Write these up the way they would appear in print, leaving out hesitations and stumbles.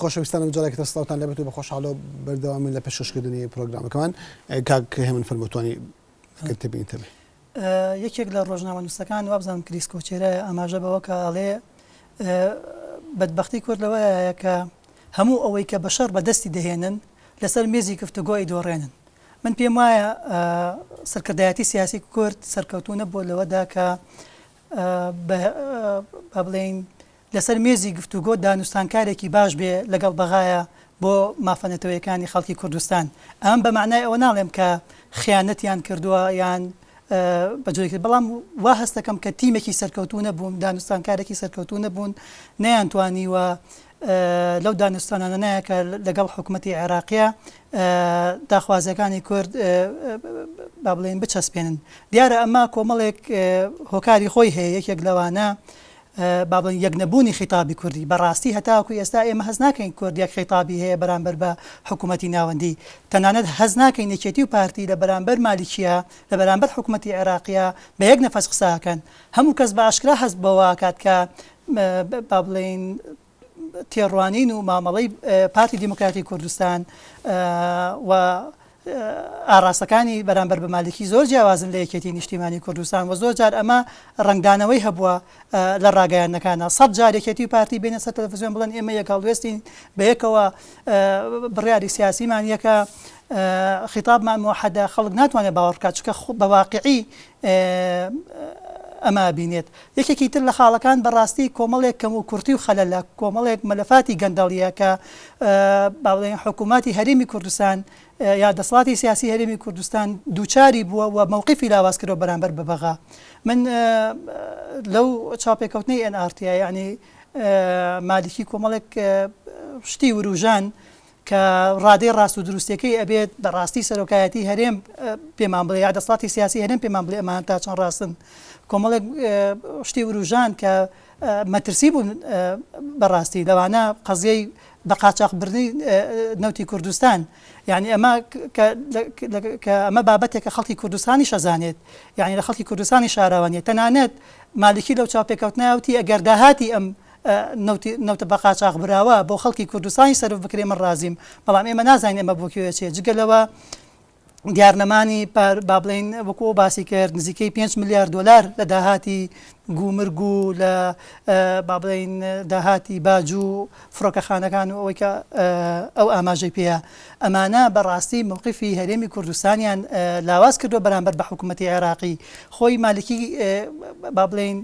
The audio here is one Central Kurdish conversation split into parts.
خۆشەویستانم جارێکی تر سڵاوتان لێبێت و بە خۆشحاڵەوە بەردەوامین لە پێشکەشکردنی پرۆگرامەکەمان. کاک هێمن فەرموو توانی ئەگەر تێبینیت هەبێ. یەکێک لە ڕۆژنامەنووسەکان وابزانم کریس کۆچێرایە ئاماژە بەوە کە ئەڵێ بەدبەختی کورد لەوەیە کە هەموو ئەوەی کە بە شەڕ بەدەستی دەهێنن لەسەر مێزی گفتوگۆ ئەیدۆڕێنن. من پێم وایە سەرکردایەتی سیاسی کورد سەرکەوتوو نەبووە لەوەدا کە با بڵێین لەسەر مێزی گفتوگۆ دانوستانکارێکی باش بێ لەگەڵ بەغایا بۆ مافە نەتەوەیەکانی خەڵکی کوردستان. ئەمە بە مەعنای ئەوە ناڵێم کە خیانەتیان کردووە یان بە جۆرێکی تر، بەڵام وا هەست دەکەم کە تیمێکی سەرکەوتوو نەبوون، دانوستانکارێکی سەرکەوتوو نەبوون، نەیانتوانیوە لەو دانوستانانەنایە کە لەگەڵ حکومەتی عێراقیە داخوازیەکانی کورد با بڵێین بچەسپێنن. دیارە ئەمە کۆمەڵێک هۆکاری خۆی هەیە، یەکێک لەوانە با بڵێین یەک نەبوونی خیتابی کوردی. بە ڕاستی هەتاوەکو ئێستا ئێمە هەست ناکەین کورد یەک خیتابی هەیە بەرامبەر بە حکومەتی ناوەندی. تەنانەت هەست ناکەین یەکێتی و پارتی لە بەرامبەر مالیکیە، لە بەرامبەر حکومەتی عێراقیە بە یەک نەفەس قسە ئەکەن. هەموو کەس بە ئاشکرا هەست بەوە ئەکات کە با بڵێین تێڕوانین و مامەڵەی پارتی دیموکراتی کوردستان و ئاڕاستەکانی بەرامبەر بە مالکی زۆر جیاوازن لە یەکێتی نیشتیمانی کوردستان و زۆر جار ئەمە ڕەنگدانەوەی هەبووە لە ڕاگەیاندنەکانە سەد جار یەکێتی و پارتی بێنە سەر تەلەفزیۆن بڵێن ئێمە یەک هەڵوێستین بە یەکەوە بڕیاری سیاسیمان یەکە خیتابمان موحەدە خەڵک ناتوانێت باوەڕ بکات چونکە بە واقعی ئەمە ئەبینێت. یەکێکی تر لە خاڵەکان بەڕاستی کۆمەڵێک کەموکورتی و خەلەلە، کۆمەڵێک مەلەفاتی گەندەڵییە کە با بڵێین حکووماتی هەرێمی کوردستان یا دەسەڵاتی سیاسی هەرێمی کوردستان دووچاری بووە و مەوقیفی لاواز کردووە بەرامبەر بە بەغا. من لەو چاوپێکەوتنەی ئێن ئاڕ تی یانی مالیکی کۆمەڵێک شتی وروژان کە ڕادەی ڕاست و دروستیەکەی ئەبێت بە ڕاستی سەرۆکایەتی هەرێم پێمان بڵێ یا دەسەڵاتی سیاسی هەرێم پێمان بڵێ ئەمانە تا چەند ڕاستن کۆمەڵێک شتی وروژان کە مەترسی بوون بەڕاستی لەوانە قەزیەی بە قاچاقبردنی نەوتی کوردستان یعنی ئەمە کە ئەمە بابەتێکە خەڵکی کوردستانی شەزانێت یعنی لە خەڵکی کوردستانی شاراوە نیە تەنانەت مالکی لەو چاوپێکەوتناوتی ئەگەر داهاتی ئەم نەوتی نەوتە بە قاچاخ براوە بۆ خەڵکی کوردستانی سەرف بکرێ من ڕازیم بەڵام ئێمە نازانین ئەمە بۆ کوێ ئەچێ جگە لەوە دیارنەمانی پار با بڵێین وەکو ئەو باسی کرد نزیکەی 5 ملیار دۆلار لە داهاتی گومرگ و لە با بڵێین داهاتی باج و فڕۆکەخانەکان و ئەوەی کە ئەو ئاماژەی پێیە ئەمانە بەڕاستی موقفی هەرێمی کوردستانیان لاواز کردووە بەرامبەر بە حکوومەتی عێراقی خۆی مالکی با بڵێین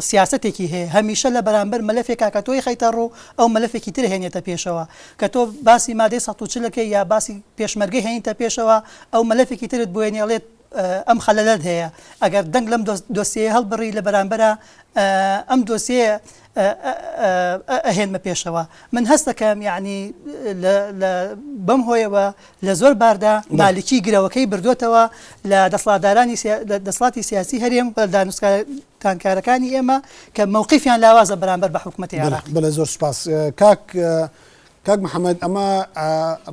سیاسەتێکی هەیە هەمیشە لە بەرامبەر مەلەفێکا کە تۆی خەیتە ڕوو ئەو مەلەفێکی تر هێنێتە پێشەوە کە تۆ باسی مادەی 140 ئەکەی یا باسی پێشمەرگەی هێنیتە پێشەوە ئەو مەلەفێکی ترت بۆ هێنێ ئەڵێت ئەم خەلەلەت هەیە ئەگەر دەنگ لەم دۆسیەیە هەڵبڕی لە بەرامبەرا ئەم دۆسیەیە ئەهێنمە پێشەوە من هەستەکەم یعنی بەم هۆیەوە لە زۆر باردا مالکی گرەوەکەی بردۆتەوە لە دەسڵاتدارانی دەسڵاتی سیاسی هەرێم و دانوستانکارەکانی ئێمە کە مەوقیفیان لاوازە بەرامبەر بە حکومەتی عێراقی. بەڵێ زۆر سوپاس کاک کاک محەمەد ئەمە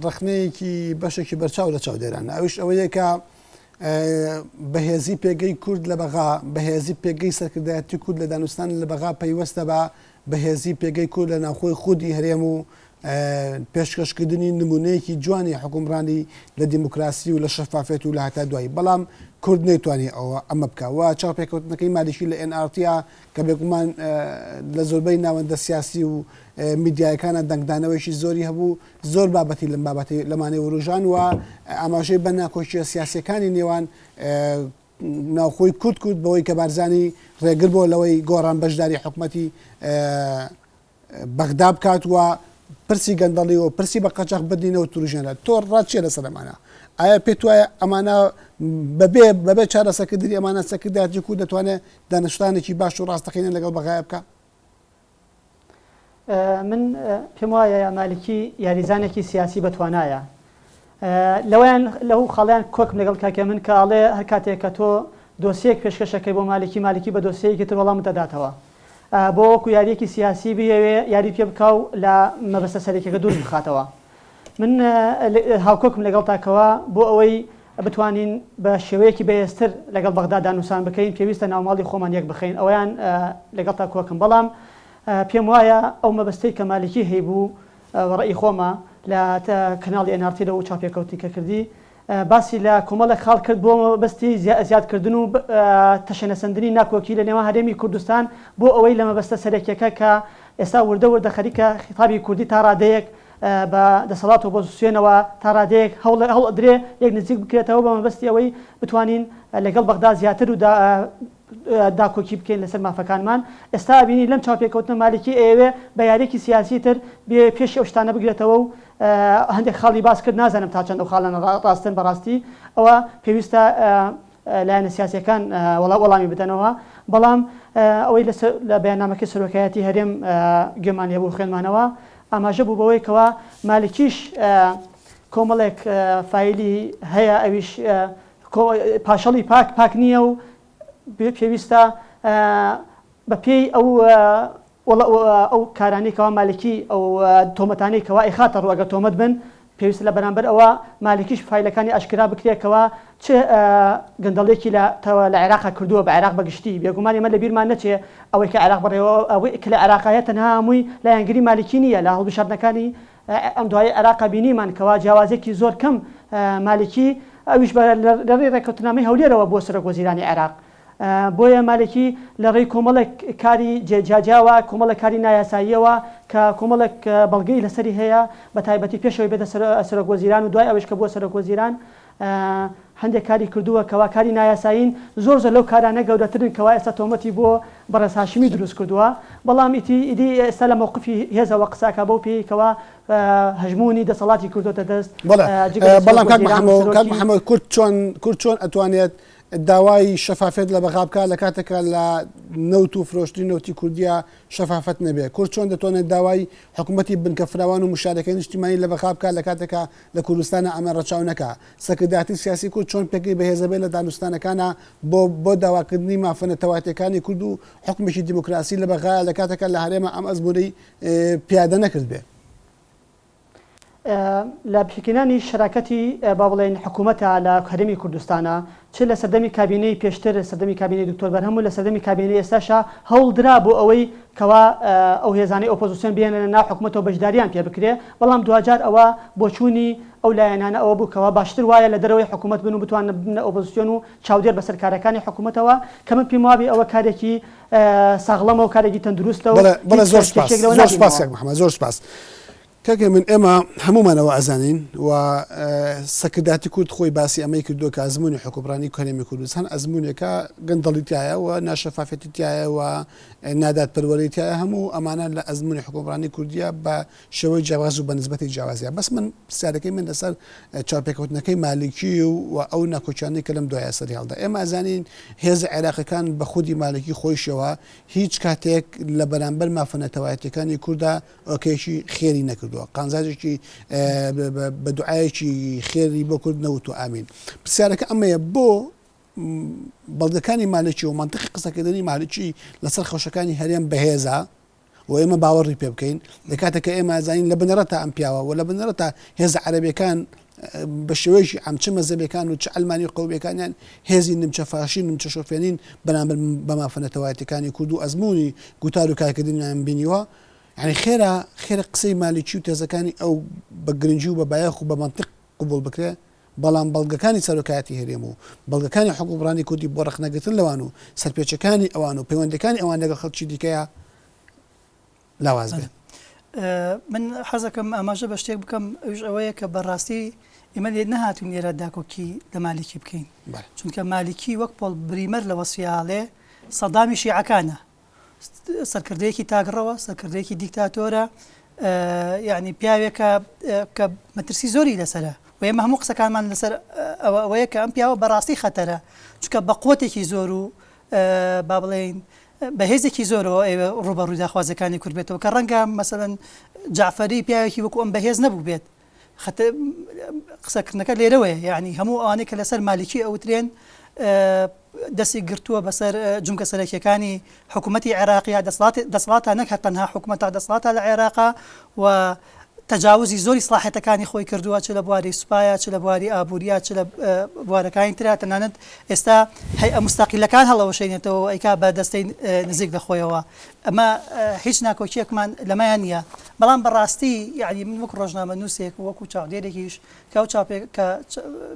ڕەخنەیەکی بەشێکی بەرچاو لە چاودێرانە ئەویش ئەوەیە کە بەهێزی پێگەی کورد لە بەغا بەهێزی پێگەی سەرکردایەتی کورد لە دانوستان لە بەغا پەیوەستە بە بەهێزی پێگەی کورد لە ناوخۆی خودی هەرێم و پێشکەشکردنی نمونەیەکی جوانی حوکمڕانی لە دیموکراسی و لە شەفافێت و لە هەتا دوایی بەڵام کورد نەیتوانی ئەوە ئەمە بکا و چاوپێکەوتنەکەی مالیکی لە ئێن ئاڕ تی کە بێگومان لە زۆربەی ناوەندە سیاسی و میدیایەکانە دەنگدانەوەیکی زۆری هەبوو زۆر بابەتی لەم بابەتی لەمانەی وروژان و ئاماژەی بە ناکۆکیە سیاسیەکانی نێوان ناوخۆی کورد کرد بەوەی کە بارزانی ڕێگر بووە لەوەی گۆڕان بەشداری حکومەتی بەغدا بکات و پرسی گەندەڵی و پرسی بە قەچەخ بردنی نەوت تروژێنرا تۆ ڕات چیە لەسەر ئەمانە ئایا پێت وایە ئەمانە بەبێ بەبێ چارەسەکردنی ئەمانە سەرکردایەتی کورد دەتوانێت دانوستانێکی باش و ڕاستەقینە لەگەڵ بەغایە بکا؟ من پێم وایە مالکی یاریزانێکی سیاسی بەتوانایە لەوەیان لەو خاڵیان کۆکم لەگەڵ کاک هێمن کە ئەڵێ هەر کاتێک کە تۆ دۆسیەک پێشکەش ئەکەی بۆ مالکی مالکی بە دۆسیەیەکی تر وەڵامت ئەداتەوە بۆ وەکو یاریەکی سیاسی بیەوێ یاری پێ بکا و لە مەبەستە سەرەکیەکە دوور بخاتەوە من هاوکۆکم لەگەڵتا کەوا بۆ ئەوەی بتوانین بە شێوەیەکی بەهێزتر لەگەڵ بەغدا دانوسان بکەین پێویستە ناوماڵی خۆمان یەک بخەین ئەوەیان لەگەڵتا کۆکم بەڵام. پێم وایە ئەو مەبەستەی کە مالکی هەیبوو و ڕەئی خۆمە لە کەناڵی ئێن ئاڕ تی لەو چاوپێکەوتنی کە کردی باسی لە کۆمەڵێک خاڵ کرد بۆ مەبەستی زیادکردن و تەشەنەسەندنی ناکۆکی لە نێوان هەرێمی کوردستان بۆ ئەوەی لە مەبەستە سەرەکیەکە کە ئێستا وردە وردە خەریکە خیتابی کوردی تا ڕادەیەک بە دەسەڵات و ئۆپۆزسیۆنەوە تا ڕادەیەک هەوڵ هەوڵ ئەدرێ لێک نزیک بکرێتەوە بە مەبەستی ئەوەی بتوانین لەگەڵ بەغدا زیاتر و داکۆکی بکەین لەسەر مافەکانمان ئێستا ئەبینی لەم چاوپێکەوتنە مالکی ئەیەوێ بە یاریەکی سیاسی تر بێ پێشی ئەو شتانە بگرێتەوە و هەندێک خاڵی باس کرد نازانم تا چەند ئەو خاڵانە ڕاستن بەڕاستی ئەوە پێویستە لایەنە سیاسیەکان وەڵامی بدەنەوە بەڵام ئەوەی لە بەیاننامەکەی سەرۆکایەتی هەرێم گوێمان لێبوو خوێندمانەوە ئاماژە بوو بەوەی کەوا مالکیش کۆمەڵێک فایلی هەیە ئەویش پاشەڵی پاک پاک نییە و پێویستە بەپێی ئەو ئەو کارانەی کەوا مالکی ئەو تۆمەتانەی کەوا ئەیخاتە ڕوو ئەگەر تۆمەت بن پێویستە لە بەرامبەر ئەوە مالکیش فایلەکانی ئاشکرا بکرێت کەوا چ گەندەڵیەکی لە لە عێراقا کردووە بە عێراق بە گشتی بێگومان ئێمە لە بیرمان نەچێ ئەوەی کە عێراق بەڕێوە ئەوەی کە لە عێراقا هەیە تەنها هەمووی لایەنگری مالکی نییە لە هەڵبژاردنەکانی ئەم دوایی عێراقا بینیمان کەوا جیاوازیەکی زۆر کەم مالکی ئەویش بە لە ڕێی ڕێککەوتنامەی هەولێرەوە بووە سەرۆک وەزیرانی عێراق بۆیە مالکی لە ڕێی کۆمەڵێک کاری جیاجیاوە، کۆمەڵێک کاری نایاساییەوە کە کۆمەڵێک بەڵگەی لەسەری هەیە، بە تایبەتی پێش ئەوەی بێتە سەرۆک وەزیران و دوای ئەوەیش کە بووە سەرۆک وەزیران هەندێک کاری کردووە کەوا کاری نایاسایین، زۆر زۆر لەو کارانە گەورەترن کەوا ئێستا تۆمەتی بۆ بەڕێز هاشمی دروست کردووە، بەڵام ئیتی ئیدی ئێستا لە مەوقفی هێزەوە قسە ئەکا بەو پێیەی کەوا هەژموونی دەسەڵاتی کردۆتە دەست، بەڵێ جگە لە سەرۆک بەڵام کاک وەزیران و محەمەد کاک سەرۆکی. محەمەد کورد چۆن کورد چۆن ئەتوانێت داوای شەفافیەت لە بەغا بکات لە کاتێکا لە نەوت و فرۆشتنی نەوتی کوردیا شەفافەت نەبێ؟ کورد چۆن دەتوانێت داوای حکومەتی بنکە فراوان و مشارەکەی نیشتیمانی لە بەغا بکات لە کاتێکا لە کوردستانا ئەمە ڕەچاو نەکا؟ سەرکردایەتی سیاسی کورد چۆن پێگەی بەهێزەبێ لە دانوستانەکانا بۆ بۆ داواکردنی مافە نەتەوایەتیەکانی کورد و حوکمێکی دیموکراسی لە بەغایا لە کاتێکا لە هەرێما ئەم ئەزموونەی پیادە نەکردبێ؟ لە پێکهێنانی شەراکەتی با بڵێین حکوومەتە لە هەرێمی کوردستانا چ لە سەردەمی کابینەی پێشتر سەردەمی کابینەی دکتۆر بەرهەم و لە سەردەمی کابینەی ئێستاشا هەوڵ درا بۆ ئەوەی کەوا ئەو هێزانەی ئۆپۆزسیۆن بهێننە ناو حکوومەتەوە بەشداریان پێ بکرێ بەڵام دواجار ئەوە بۆچوونی ئەو لایەنانە ئەوە بوو کەوا باشتر وایە لە دەرەوەی حکوومەت بن و بتوانن ببنە ئۆپۆزسیۆن و چاودێر بەسەر کارەکانی حکوومەتەوە کە من پێم وابێ ئەوە کارێکی ساغڵەمە و کارێکی تەندروستە و بەڵێ بەڵێ هیچ زۆر سپاس کێشەیەک لەوە زۆر سپاس نابینمەوە. کاک محەمەد زۆر سپاس. کاک هێمن ئێمە هەموومان ئەوە ئەزانین و سەرکردایەتی کورد خۆی باسی ئەمەی کردووە کە ئەزموونی حوکمڕانی هەرێمی کوردستان ئەزموونێکە گەندەڵی تیایە و ناشەفافیەتی تیایە و نادادپەروەری تیایە هەموو ئەمانە لە ئەزموونی حوکمڕانی کوردیە بە شێوەی جیاواز و بە نسبەتی جیاوازە بەس من پرسیارەکەی من لەسەر چاوپێکەوتنەکەی مالکی و ئەو ناکۆکیانەی کە لەم دوایە سەری هەڵدا ئێمە ئەزانین هێزە عێراقەکان بە خودی مالکی خۆیشەوە هیچ کاتێک لە بەرامبەر مافە نەتەوایەتیەکانی کوردا ئۆکەیەکی خێری نەکردووە، قانزاجێکی بە دوعایەکی خێری بۆ کورد نەوتووە ئامین. پرسیارەکە ئەمەیە بۆ بەڵگەکانی مالکی و مەنتقی قسەکردنی مالکی لەسەر خەوشەکانی هەرێم بەهێزە و ئێمە باوەڕی پێ بکەین لە کاتێک کە ئێمە ئەزانین لە بنەڕەتا ئەم پیاوە و لە بنەڕەتا هێزە عەرەبیەکان بە شێوەیەکی عام چ مەزەبیەکان و چ عەلمانی و قەومیەکانیان هێزی نمچە فاشی و نمچە شۆفێنین بەرامبەر بە مافە نەتەوایەتیەکانی کورد و ئەزموونی گوتار و کارکردنیان بینیوە یانی خێرا خێرا قسەی مالیکی و تێزەکانی ئەو بە گرنگی و بە بایەخ و بە مەنتق قبوڵ بکرێ بەڵام بەڵگەکانی سەرۆکایەتی هەرێم و بەڵگەکانی حوکمڕانی کوردی بۆ ڕەخنەگرتن لەوان و سەرپێچەکانی ئەوان و پەیوەندیەکانی ئەوان لەگەڵ خەڵکی دیکەیا لاواز بێت. من حەزەکەم ئاماژە بە شتێک بکەم ئەویش ئەوەیە کە بەڕاستی ئێمە لێ نەهاتوین لێرە داکۆکی لە مالیکی بکەین چونکە مالیکی وەک پۆڵ بریمەر لە وەسفیاڵێ سەدامی شیعەکانە سەرکردەیەکی تاکڕەوە سەرکردەیەکی دیکتاتۆرە یعنی پیاوێکە کە مەترسی زۆری لەسرە و ئێمە هەموو قسەکانمان لەسەر ئەوە ئەوەیە کە ئەم پیاوە بەڕاستی خەتەرە چونکە بە قوتێکی زۆر و با بڵێین بە هێزێکی زۆرەوە ئەیەوێ ڕووبەڕووی داخوازیەکانی کورد بێتەوە کە ڕەنگە مەسەلەن جەعفەری پیاوێکی وەکو ئەم بەهێز نەبوو بێت خەتە قسەکردنەکە لێرەوەیە یعنی هەموو ئەوانەی کە لەسەر مالکی ئەوترێن دەستی گرتووە بەسەر جومگە سەرەکیەکانی حکوومەتی عێراقیە دەسەڵات دەسەڵاتە نەک هەر تەنها حکوومەتە دەسەڵاتە لە عێراقا و. تەجاوزی زۆری سڵاحیەتەکانی خۆی کردووە چ لە بواری سوپایا چ لە بواری ئابووریا چ لە بوارەکانی ترا تەنانەت ئێستا هەیئە موستەقیلەکان هەڵەوەشێنێتەوە و ئەیکا بە دەستەی نزیک لە خۆیەوە ئەمە هیچ ناکۆکیەکمان لەمەیان نییە بەڵام بەڕاستی یعنی من وەک ڕۆژنامەنووسێک و وەکو چاودێرێکیش کە ئەو چاوپێ کە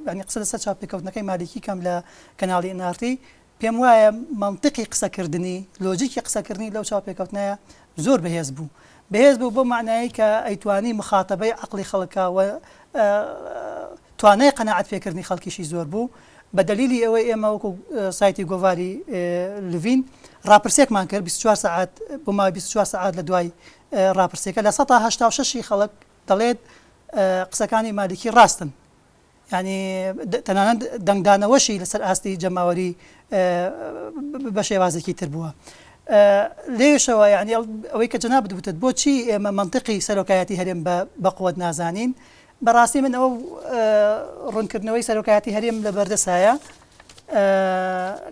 یعنی قسە لەسەر چاوپێکەوتنەکەی مالیکی کەم لە کەناڵی ئێن ئاڕ تی پێم وایە مەنتیقی قسەکردنی، لۆجیکی قسەکردنی لەو چاوپێکەوتنەیا زۆر بەهێز بوو. بەهێز بوو بەو مەعنایەی کە ئەیتوانی موخاتەبەی عەقڵی خەڵک کا و توانای قەناعەت پێکردنی خەڵکیشی زۆر بوو. بە دەلیلی ئەوەی ئێمە وەکوو سایتی گۆڤاری لڤین ڕاپرسیەکمان کرد 24 سەعات بۆ ماوەی 24 سەعات لە دوای ڕاپرسیەکە 86% ی خەڵک دەڵێت قسەکانی مالیکی ڕاستن. یانی تەنانەت دەنگدانەوەشی لەسەر ئاستی جەماوەری بە شێوازێکی تر بووە. لێیشەوە یانی ئەوەی کە جەنابت وتت بۆچی ئێمە مەنتقی سەرۆکایەتی هەرێم بە قوت نازانین بەڕاستی من ئەو ڕوونکردنەوەی سەرۆکایەتی هەرێم لە بەردەسایە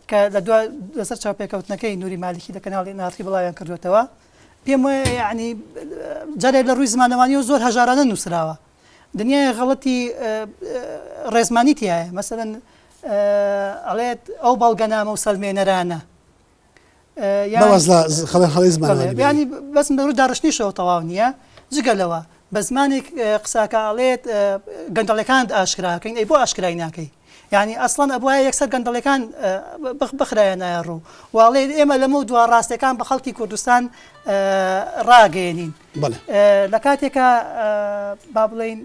کە لە دو لەسەر چاوپێکەوتنەکەی نوری مالیکی لە کەناڵی ناڕی بڵاویان کردوێتەوە پێم وایە یعنی جارێک لە ڕووی زمانەوانیەوە زۆر هەژارانە نووسراوە دنیای غەڵەتی ڕێزمانی تیایە مەسەلەن ئەڵێت ئەو بەڵگەنامە و سەلمێنەرانە ینی بەس لە داڕشتنیشەوە تەواو نییە جگە لەوە بە زمانێک قساکە ئەڵێت گەندەڵەکان ئاشکراکەین ئەی بۆ ئاشکرای ناکەی یعنی ئەسڵەن ئەبواە یەکسەر گەندەڵەکان بخرایەنایە ڕوو واڵێ ئێمە لەمە دوا ڕاستەکان بە خەڵکی کوردستان ڕاگەێنین بەڵێ. لە کاتێکا با بڵێین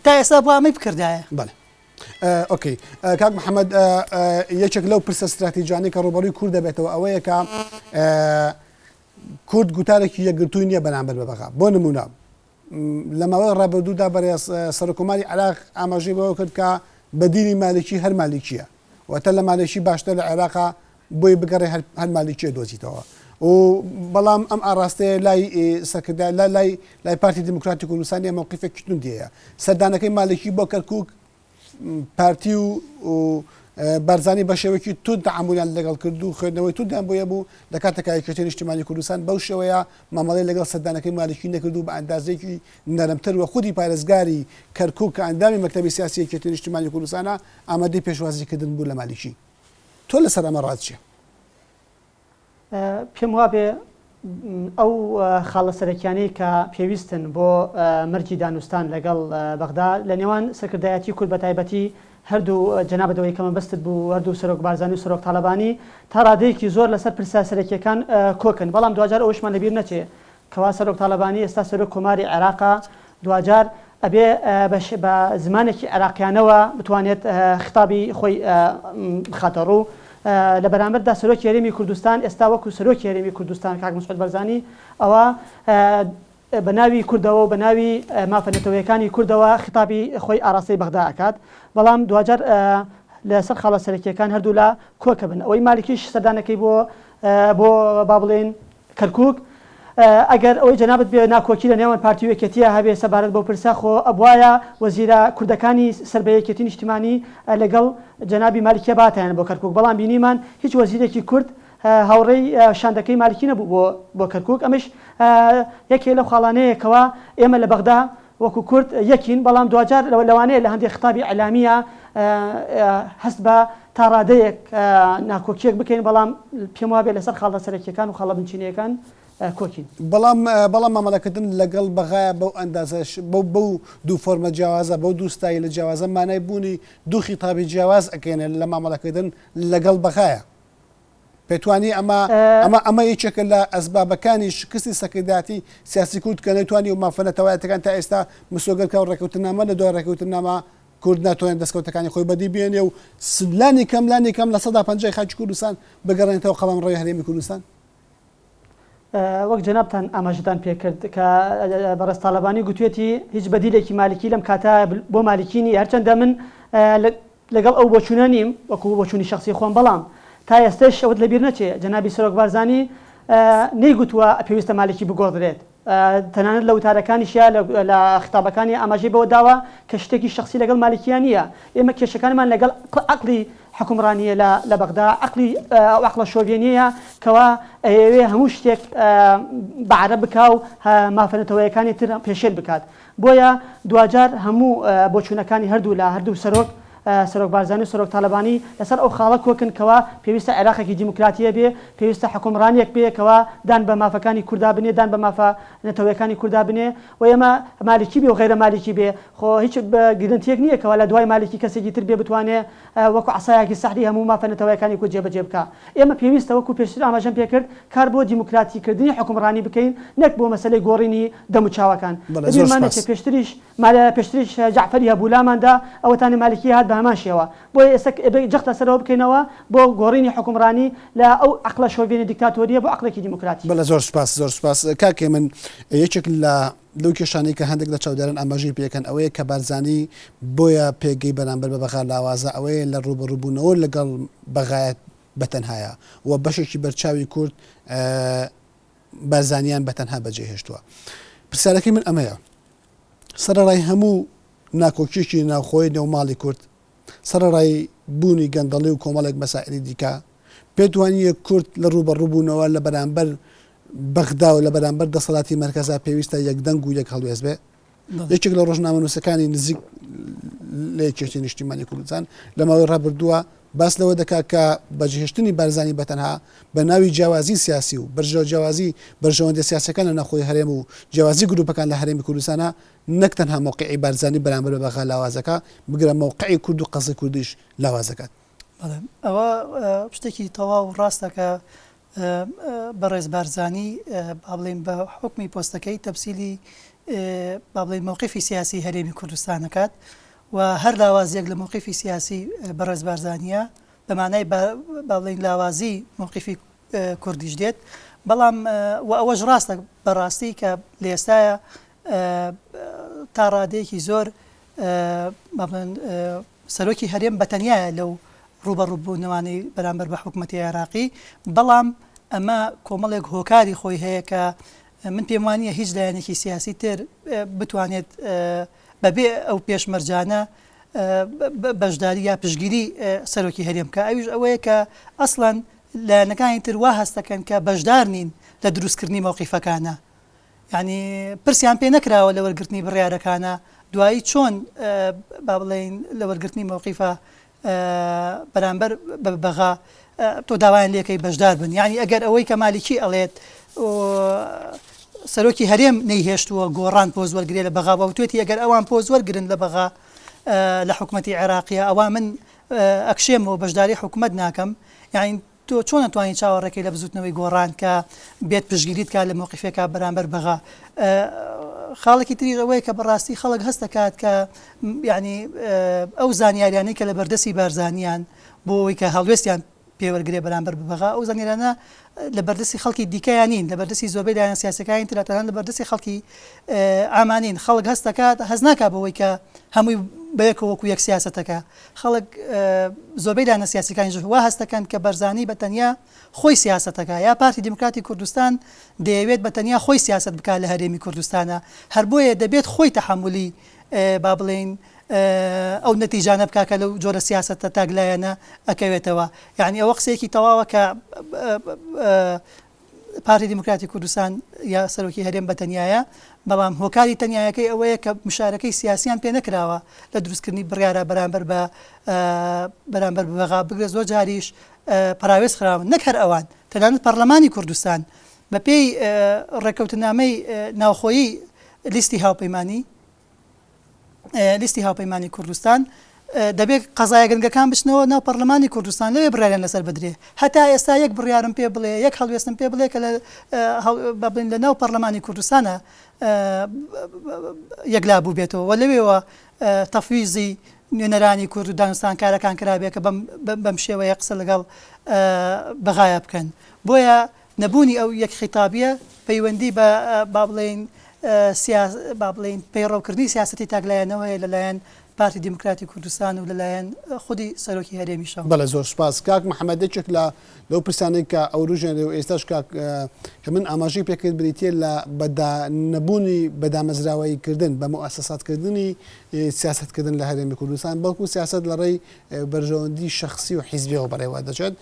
تا ئێستا بۆ ئەمەی بکردایە. بەڵێ. ئۆکەی کاک محەممەد یەکێک لەو پرسە ستراتیجانەی کە ڕووبەڕووی کورد دەبێتەوە ئەوەیە کە کورد گوتارێکی یەکگرتووی نییە بەرامبەر بە بەغا بۆ نمونە لە ماوەی ڕابردوودا بەرێز سەرۆککۆماری عێراق ئاماژەی بەوە کرد کە بەدیلی مالکی هەر مالکییە، واتە لە مالکی باشتر لە عێراقا بۆی بگەڕێ هەر مالکییە دۆزیتەوە و بەڵام ئەم ئاڕاستەیە لای سەرکردە لای لای پارتی دیموکراتی کوردستان نیە مەوقیفێکی توندی هەیە. سەردانەکەی مالکی بۆ کەرکووک پارتی و بارزانی بە شێوەیەکی توند تەعامولیان لەگەڵ کرد و خوێندنەوەی توندیان بۆ هەبوو، لە کاتێکا یەکێتی نیشتیمانی کوردستان بەو شێوەیە مامەڵەی لەگەڵ سەردانەکەی مالکی نەکرد و بە ئەندازەیەکی نەرمتر و خودی پارێزگاری کەرکوک کە ئەندامی مەکتەبی سیاسی یەکێتی نیشتیمانی کوردستانە ئامادەی پێشوازی کردن بوو لە مالکی. تۆ لەسەر ئەمە ڕات چیە؟ پێم وابێ ئەو خاڵە سەرەکیانەی کە پێویستن بۆ مەرجی دانوستان لەگەڵ بەغدا لە نێوان سەرکردایەتی کورد بە تایبەتی هەردوو جەنابت ئەوەی کە مەبەستت بوو هەردوو سەرۆک بارزانی و سەرۆک تاڵەبانی تا ڕادەیەکی زۆر لەسەر پرسە سەرەکیەکان کۆکن بەڵام دواجار ئەوەشمان لەبیر نەچێ کەوا سەرۆک تاڵەبانی ئێستا سەرۆک کۆماری عێراقە دواجار ئەبێ بە زمانێکی عێراقیانەوە بتوانێت خیتابی خۆی بخاتە ڕوو. لە بەرامبەردا سەرۆکی هەرێمی کوردستان ئێستا وەکو سەرۆکی هەرێمی کوردستان کاک مەسعود بەرزانی ئەوە بە ناوی کوردەوە و بە ناوی مافە نەتەوەیەکانی کوردەوە خیتابی خۆی ئاراستەی بەغدا ئەکات بەڵام دواجار لەسەر خاڵە سەرەکیەکان هەردوولا کۆکەبن ئەوەی مالکیش سەردانەکەی بۆ بۆ با بڵێین کەرکوک، ئەگەر ئەوەی جەنابت بێ ناکۆکی لە نێوان پارتی و یەکێتییا هەبێ سەبارەت بەو پرسە خۆ ئەبوایە وەزیرە کوردەکانی سەر بە یەکێتی نیشتیمانی لەگەڵ جەنابی مالکیە باتایەن بۆ کەرکوک بەڵام بینیمان هیچ وەزیرێکی کورد هاوڕێی شاندەکەی مالکی نەبوو بۆ بۆ کەرکوک ئەمەش یەکێ لەو خاڵانەیە کەوا ئێمە لە بەغدا وەکو کورد یەکین، بەڵام دواجار لەوانەیە لە هەندێک خیتابی ئیعلامییا هەست بە تا ڕادەیەک ناکۆکییەک بکەین، بەڵام پێم وابێ لەسەر خاڵە سەرەکییەکان و خاڵە بنچینەیەکان کۆکین. بەڵام بەڵام مامەڵەکردن لەگەڵ بەغایا بەو ئەندازەش بەو بەو دوو فۆرمە جیاوازە، بەو دوو ستایلە جیاوازە مانای بوونی دوو خیتابی جیاواز ئەگەیەنێ لە مامەڵەکردن لەگەڵ بەغایا. پێتوانیە ئەمە ئەمە ئەمە یەکێکە لە ئەسبابەکانی شکستی سەرکردایەتی سیاسی کورد کە نەیتوانی و مافە نەتەوایەتەکان تا ئێستا مسۆگەر کا و ڕێکەوتنامە لە دوای ڕێکەوتنامە کورد ناتوانێت دەستکەوتەکانی خۆی بەدی بێنێ و لانی کەم لانی کەم 50% خاکی کوردستان بگەڕێنێتەوە قەڵەمڕەوی هەرێمی کوردستان؟ وەک جەنابتان ئاماژەتان پێکرد کە بەڕێز تاڵەبانی گوتوێتی هیچ بەدیلێکی مالکی لەم کاتە بۆ مالکی نییە هەرچەندە من لەگەڵ ئەو بۆچوونە نیم وەکو بۆچوونی شەخسی خۆم بەڵام تا ئێستەش ئەوەت لەبیر نەچێ جەنابی سەرۆک بارزانی نەیگوتووە پێویستە مالکی بگۆڕدرێت. تەنانەت لە وتارەکانیشیا لە خیتابەکانی ئاماژەی بەوە داوە کە شتێکی شەخسی لەگەڵ مالیکیا نییە، ئێمە کێشەکانمان لەگەڵ عەقڵی حوکمڕانییە لە بەغدا، عەقڵی ئەو عەقڵە شۆڤێنییەیە کەوا ئەیەوێ هەموو شتێک بە عەرەب بکا و مافە نەتەوەیەکانی تر پێشێل بکات. بۆیە دواجار هەموو بۆچوونەکانی هەردوولا، هەردوو سەرۆک، سەرۆک بارزانی و سەرۆک تالەبانی لەسەر ئەو خاڵە کۆکن کەوا پێویستە عێراقێکی دیموکراتی هەبێ، پێویستە حوکمڕانیەک بێ کەوا دان بە مافەکانی کوردا بنێ، دان بە مافە نەتەوەیەکانی کوردا بنێ و ئێمە مالیکی بێ و غەیرە مالیکی بێ خۆ هیچ گرنتیەک نییە کەوا لە دوای مالیکی کەسێکی تر بێ بتوانێ وەکو عەسایەکی سەحری هەموو مافە نەتەوەیەکانی کورد جێبەجێ بکا. ئێمە پێویستە وەکو پێشتر ئاماژەم پێکرد کار بۆ دیموکراتی کردنی حوکمڕانی بکەین نەک بۆ مەسەلەی گۆڕینی دەموچاوەکان. بەڵێ زۆر لەبیرمان سوپاس. نەچێ پێشتریش مالە پێشتریش جەعفەری هەبوو لامان دا ئەوەتانێ مالکی هات بە هەمان شێوە بۆیە ئێستا ئەبێ جەخت لەسەر ئەوە بکەینەوە بۆ گۆڕینی حوکمڕانی لە ئەو عەقڵە شۆڤێنی دیکتاتۆریە بۆ عەقڵێکی دیموکراتی. بەڵێ زۆر سوپاس زۆر سوپاس کاک هێمن یەکێک لە لەو کێشانەی کە هەندێک لە چاودێران ئاماژەی پێکەن ئەوەیە کە بارزانی بۆیە پێگەی بەرامبەر بە بەغا لاوازە ئەوەیە لە ڕووبەڕووبوونەوە لەگەڵ بەغایەت بەتەنهایە و بەشێکی بەرچاوی کورد بارزانیان بە تەنها بەجێهێشتووە. پرسیارەکەی من ئەمەیە، سەرەڕای هەموو ناکۆکیەکی ناوخۆی نێو ماڵی کورد، سەرەڕای بوونی گەندەڵی و کۆمەڵێک مەسائلی دیکە، پێت وانییە کورد لە ڕووبەڕووبوونەوە لە بەرامبەر بەغدا و لە بەرامبەر دەسەڵاتی مەرکەزا پێویستە یەکدەنگ و یەک هەڵوێست بێ؟ یەکێک لە ڕۆژنامەنووسەکانی نزیک لە یەکێتی نیشتیمانی کوردستان لە ماوەی ڕابردووە باس لەوە دەکات کە بەجێهێشتنی بارزانی بەتەنها بە ناوی جیاوازی سیاسی و بەرژەوە جیاوازی بەرژەوەندیە سیاسەکان لە ناوخۆی هەرێم و جیاوازی گروپەکان لە هەرێمی کوردستانە نەک تەنها مەوقعی بارزانی بەرامبەر بە بەغا لاوازەکە بگرە مەوقعی کورد و قەزی کوردیش لاوازەکات. بەڵێ ئەوە شتێکی تەواو ڕاستە کە بەڕێز بارزانی با بڵێین بە حوکمی پۆستەکەی تەمسیلی با بڵێین مەوقیفی سیاسی هەرێمی کوردستان ئەکات و هەر لاوازیەک لە مەوقیفی سیاسی بەڕێز بارزانیە بە مانای با بڵێین لاوازی مەوقیفی کوردیش دێت بەڵام و ئەوەش ڕاستە بەڕاستی کە لە ئێستاە تا ڕادەیەکی زۆر با بڵێن سەرۆکی هەرێم بە تەنیایە لەو ڕووبەڕووبوونەوانەی بەرامبەر بە حکومەتی عێراقی، بەڵام ئەمە کۆمەڵێک هۆکاری خۆی هەیە کە من پێم وانییە هیچ لایەنێکی سیاسی تر بتوانێت بەبێ ئەو پێشمەرجانە بەشداری یا پشتگیری سەرۆکی هەرێم بکات، ئەویش ئەوەیە کە ئەسڵەن لایەنەکانی تر وا هەست دەکەن کە بەشدار نین لە دروستکردنی مەوقیفەکانە. یانی پرسیان پێ نەکراوە لە وەرگرتنی بڕیارەکانە دوایی چۆن با بڵێین لە وەرگرتنی مەوقیفە بەرامبەر بە بەغا تۆ داوایان لێکەی بەشدار بن یعنی ئەگەر ئەوەی کە مالیکی ئەڵێت سەرۆکی هەرێم نەیهێشتووە گۆڕان پۆز وەرگێ لە بەغا وتوێتی ئەگەر ئەوان پۆز وەرگن لە بەغا لە حکوومەتتی عێراقیە ئەوە من ئەکشێمەوە بەشداری حکوومەت ناکەم یعنی تۆ چۆن ئەتوانی چاوەڕێکەی لە بزوتنەوەی گۆڕان کە بێت پشتگیریت کات لە مەوقیفێکا بەرامبەر بەغا؟ خاڵێکی تریش ئەوەیە کە بەڕاستی خەڵک هەست دەکات کە یعنی ئەو زانیاریانەی کە لە بەردەستی بارزانیان بۆ ئەوەی کە هەڵوێستیان پێوەرگرێ بەرامبەر بە بەغا ئەو زانیارانە لە بەردەستی خەڵکی دیکەیان نین لە بەردەستی زۆربەی لایەنە سیاسەکانی تر تەنانەت لە بەردەستی خەڵکی ئامانین خەڵک هەست دەکات هەست ناکات بەوەی کە هەمووی بەیەکەوە وەکو یەک سیاسەتەکە خەڵک زۆربەی لایەنە سیاسیەکانیش وا هەست دەکەن کە بەرزانی بە تەنیا خۆی سیاسەت دەکات یا پارتی دیموکراتی کوردستان دەیەوێت بە تەنیا خۆی سیاسەت بکات لە هەرێمی کوردستانە هەر بۆیە دەبێت خۆی تەحەمولی با بڵێین ئەو نەتیجانە بکات کە لەو جۆرە سیاسەتە تاکلایەنە ئەکەوێتەوە یعنی ئەوە قسەیەکی تەواوە کە پارتی دیموکراتی کوردستان یا سەرۆکی هەرێم بە تەنیایە، بەڵام هۆکاری تەنیایەکەی ئەوەیە کە مشارەکەی سیاسیان پێ نەکراوە لە دروستکردنی بڕیارە بەرامبەر بە بەرامبەر بە بەغا، بگرە زۆر جاریش پەراوێز خراون، نەک هەر ئەوان تەنانەت پەڕلەمانی کوردستان بەپێی ڕێککەوتنامەی ناوخۆیی لیستی هاوپەیمانی لیستی هاوپەیمانی کوردستان دەبێت قەزایە گرنگەکان بچنەوە ناو پەرلەمانی کوردستان لەوێ بڕیاریان لەسەر بدرێ هەتا ئێستا یەک بڕیارم پێ بڵێ یەک هەڵوێستم پێ بڵێ کە لە بڵێن لە ناو پەرلەمانی کوردستانە یەکلا بوو بێتەوە و لەوێوە تەفویزی نوێنەرانی کورد و دانوستانکارەکان کرابێ کە بەم شێوەیە قسە لەگەڵ بەغایا بکەن بۆیە نەبوونی ئەو یەک خیتابیە پەیوەندی بە با بڵێین با بڵێین پەیڕەوکردنی سیاسەتی تاکلایەنەوە هەیە لەلایەن پارتی دیموکراتی کوردستان و لەلایەن خودی سەرۆکی هەرێمیشەوە. بەڵێ زۆر سوپاس کاک محەمەد یەکێک لە لەو پرسانەی کە ئەوروژێنرێ و ئێستاش کاک هێمن ئاماژەی پێکرد بریتیە لە بە نەبوونی بە دامەزراوەیی کردن بە موئەسەسات کردنی سیاسەت کردن لە هەرێمی کوردستان بەڵکو سیاسەت لە ڕێی بەرژەوەندی شەخسی و حیزبیەوە بەڕێوە دەچێت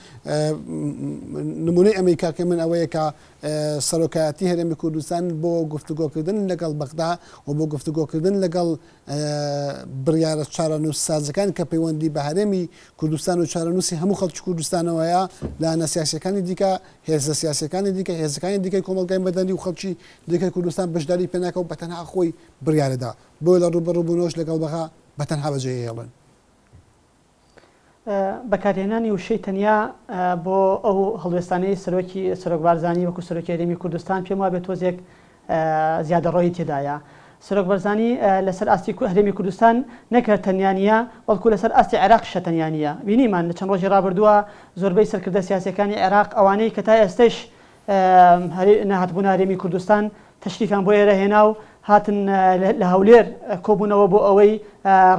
نمونەی ئەمەی کاک هێمن ئەوەیە کە سەرۆکایەتی هەرێمی کوردستان بۆ گفتوگۆکردن لەگەڵ بەغدا و بۆ گفتوگۆکردن لەگەڵ بڕیارە چارەنووسسازەکان کە پەیوەندی بە هەرێمی کوردستان و چارەنووسی هەموو خەڵکی کوردستانەوە هەیە، لایەنە سیاسییەکانی دیکە، هێزە سیاسییەکانی دیکە، هێزەکانی دیکەی کۆمەڵگای مەدەنی و خەڵکی دیکەی کوردستان بەشداری پێ ناکا و بە تەنها خۆی بڕیارەدا. بۆیە لە ڕووبەڕووبوونەوەش لەگەڵ بەغا بە تەنها بەجێی ئەهێڵن. بەکارهێنانی وشەی تەنیا بۆ ئەو هەڵوێستانەی سەرۆکی سەرۆک بارزانی وەکو سەرۆکی هەرێمی کوردستان پێم وابێت تۆزێک زیادەڕۆیی تێدایە. سەرۆک بەرزانی لەسەر ئاستی هەرێمی کوردستان نەک هەر تەنیا نییە، بەڵکو لەسەر ئاستی عێراقیشە تەنیا نییە. بینیمان لە چەند ڕۆژی ڕابردووە زۆربەی سەرکردە سیاسییەکانی عێراق ئەوانەی کە تا ئێستەش نەهاتبوونە هەرێمی کوردستان تەشریفیان بۆ ئێرە هێنا و هاتن لە هەولێر کۆبوونەوە بۆ ئەوەی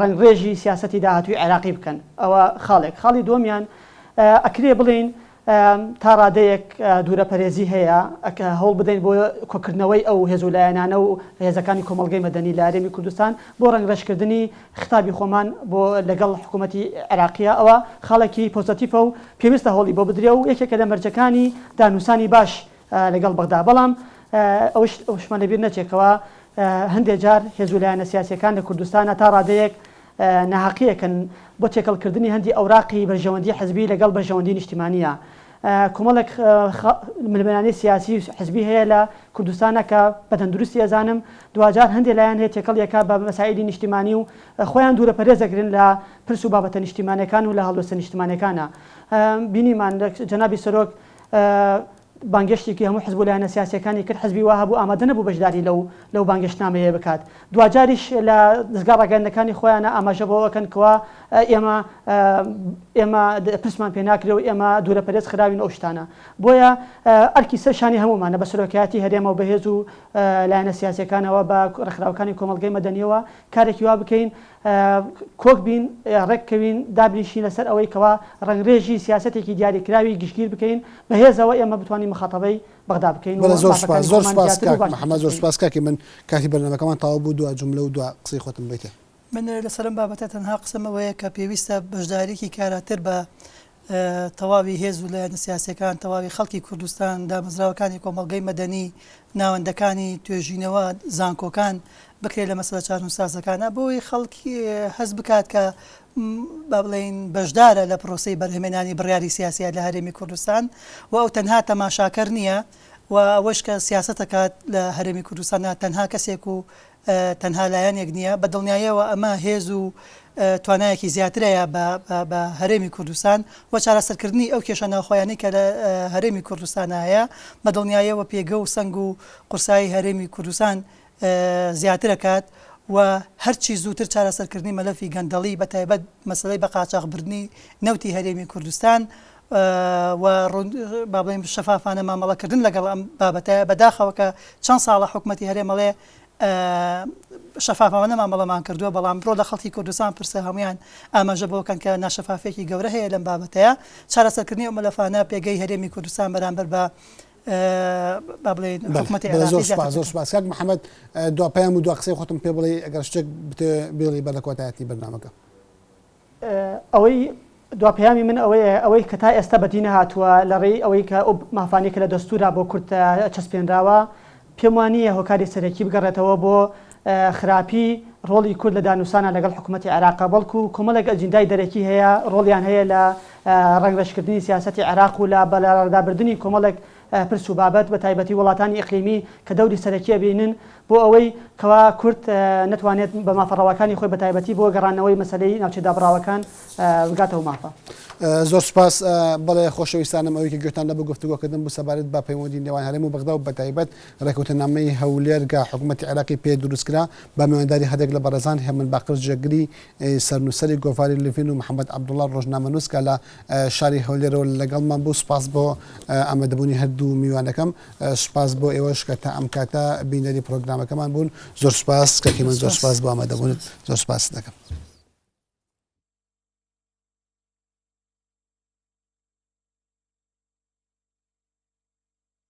ڕەنگڕێژی سیاسەتی داهاتووی عێراقی بکەن. ئەوە خاڵێک. خاڵی دووەمیان ئەکرێ بڵێین تا ڕادەیەک دوورەپەرێزی هەیە، هەوڵ بدەین بۆ کۆکردنەوەی ئەو هێز و لایەنانە و هێزەکانی کۆمەڵگەی مەدەنی لە هەرێمی کوردستان بۆ ڕەنگڕێژکردنی خیتابی خۆمان بۆ لەگەڵ حکوومەتی عێراقییە، ئەوە خاڵێکی پۆزەتیفە و پێویستە هەوڵی بۆ بدرێ و یەکێکە لە مەرجەکانی دانووسانی باش لەگەڵ بەغدا. بەڵام ئەوەش ئەوەشمان لەبیر نەچێ کەوا هەندێ جار هێز و لایەنە سیاسییەکان لە کوردستانا تا ڕادەیەک ناهەقییەکن بۆ تێکەڵکردنی هەندی ئەوراقی بەرژەوەندی حزبی لەگەڵ بەرژەوەندی نیشتیمانییە. کۆمەڵێک ململانێی سیاسی و حزبی هەیە لە کوردستانا کە بە تەندروستی ئەزانم دواجار هەندێ لایەن هەیە تێکەڵی ئەکا بە مەسائیلی نیشتیمانی و خۆیان دوورە پەرێز ئەگرن لە پرس و بابەتە نیشتیمانیەکان و لە هەڵوێستە نیشتمانیەکانا بینیمان جەنابی سەرۆک بانگێشتێکی هەموو حزب و لایەنە سیاسیەکانی کرد، حزبی وا هەبوو ئامادە نەبوو بەشداری لەو لەو بانگێشتنامەیە بکات. دواجاریش لە دەزگا ڕاگەیاندنەکانی خۆیانا ئاماژە بەوە ئەکەن کەوا ئێمە ئێمە پرسمان پێ ناکرێ و ئێمە دوورەپەرێز خراوین و ئەو شتانە. بۆیە ئەرکی سەر شانی هەموومانە بە سەرۆکایەتی هەرێمەوە بە هێز و لایەنە سیاسیەکانەوە بە ڕێکخراوەکانی کۆمەڵگەی مەدەنیەوە کارێکی وا بکەین کۆک بین، ڕێک کەوین، دابنیشین لەسەر ئەوەی کەوا ڕەنگڕێژی سیاسەتێکی دیاریکراوی گشتگیر بکەین، بە هێزەوە ئێمە بتوانین مخاتەبەی بەغدا بکەین و بەڵێ زۆر سوپاس مافەکانی زۆر خۆمان سوپاس زیاتر و کاک باشتر محەمەد زۆر بکەین. سوپاس کاکی من کاتی بەرنامەکەمان تەواو بوو دوا جوملە و دوا قسەی خۆتم بەیتێ. من لەسەر ئەم بابەتە تەنها قسەم ئەوەیە کە پێویستە بەشداریی کاراتر بە تەواوی هێز و لایەنە سیاسیەکان، تەواوی خەڵکی کوردستان، دامەزراوەکانی کۆمەڵگەی مەدەنی، ناوەندەکانی توێژینەوە، زانکۆکان بکرێت لە مەسەلە چارەنووسسازەکانا بۆ ئەوەی خەڵک هەست بکات کە با بڵێین بەشدارە لە پرۆسەی بەرهەمێنانی بڕیاری سیاسیە لە هەرێمی کوردستان و ئەو تەنها تەماشاکەر نییە و ئەوەش کە سیاسەت ئەکات لە هەرێمی کوردستاندا تەنها کەسێک و تەنها لایەنێک نییە، بە دڵنیاییەوە ئەمە هێز و توانایەکی زیاترەیە بە هەرێمی کوردستان و چارەسەرکردنی ئەو کێشە ناوخۆیانەی کە لە هەرێمی کوردستانا هەیە، بە دڵنیاییەوە پێگە و سەنگ و قورسایی هەرێمی کوردستان زیاترەکات و هەرچی زووتر چارەسەرکردنی مەلەفی گەندەڵی بە تایبەت مەسەلەی بە قاچاخبردنی نەوتی هەرێمی کوردستان و ڕوون با بڵێین شەفافانە مامەڵەکردن لەگەڵ ئەم بابەتە، بەداخەوە کە چەند ساڵە حکومەتی هەرێم ئەڵێ شەفافانە مامەڵەمان کردووە، بەڵام بڕۆ لە خەڵکی کوردستان پرسە هەموویان ئاماژە بەوە کەن کە ناشەفافیەکی گەورە هەیە لەم بابەتەیە. چارەسەرکردنی ئەو مەلەفانە پێگەی هەرێمی کوردستان بەرامبەر بە با بڵێین حکومەتی بەڵێ زۆر عێراقی زیاتر سوپاس زۆر دەکات. سوپاس کاک محەمەد دوا پەیام و دوا قسەی خۆتم پێ بڵێ ئەگەر شتێک بتەوێ بڵێی بەر لە کۆتایەتی بەرنامەکە. ئەوەی دوا پەیامی من ئەوەیە ئەوەی کە تا ئێستا بەدی نەهاتووە لە ڕێی ئەوەی کە ئەو مافانەی کە لە دەستوورا بۆ کورد چەسپێنراوە پێم وا نییە هۆکاری سەرەکی بگەڕێتەوە بۆ خراپی ڕۆڵی کورد لە دانوسانە لەگەڵ حکوومەتی عێراق بەڵکو کۆمەڵێک ئەجیندای دەرەکی هەیە ڕۆڵیان هەیە لە ڕەنگڕێژکردنی سیاسەتی عێراق و لە بەلاڕێدابردنی کۆمەڵێک پرس و بابەت بە تایبەتی وڵاتانی ئیقلیمی کە دەوری سەرەکی ئەبینن بۆ ئەوەی کەوا کورد نەتوانێت بە مافە ڕەواکانی خۆی بە تایبەتی بۆ گەڕانەوەی مەسەلەی ناوچە دابڕاوەکان بگاتە ئەو مافە. زۆر سوپاس. بەڵێ خۆشەویستانم ئەوەی کە گوێتان لەبوو گفتوگۆکردن بوو سەبارەت بە پەیوەندی نێوان هەرێم و بەغدا و بەتایبەت ڕێکەوتنامەی هەولێر کە حکوومەتی عێراقی پێ دروستکرا بە میوانداری هەریەک لە بەڕێزان هێمن باقر جێگری سەرنووسەری گۆڤاری لڤین و محەمەد عەبدوڵا ڕۆژنامەنووس کە لە شاری هەولێرەوە لەگەڵمان بوو سوپاس بۆ ئامادەبوونی هەردوو میوانەکەم سوپاس بۆ ئێوەش کە تا ئەم کاتە بینەری پرۆگرامەکەمان بوون زۆر سوپاس کاکی من زۆر سوپاس بۆ ئامادەبوونت زۆر سوپاست دەکەم.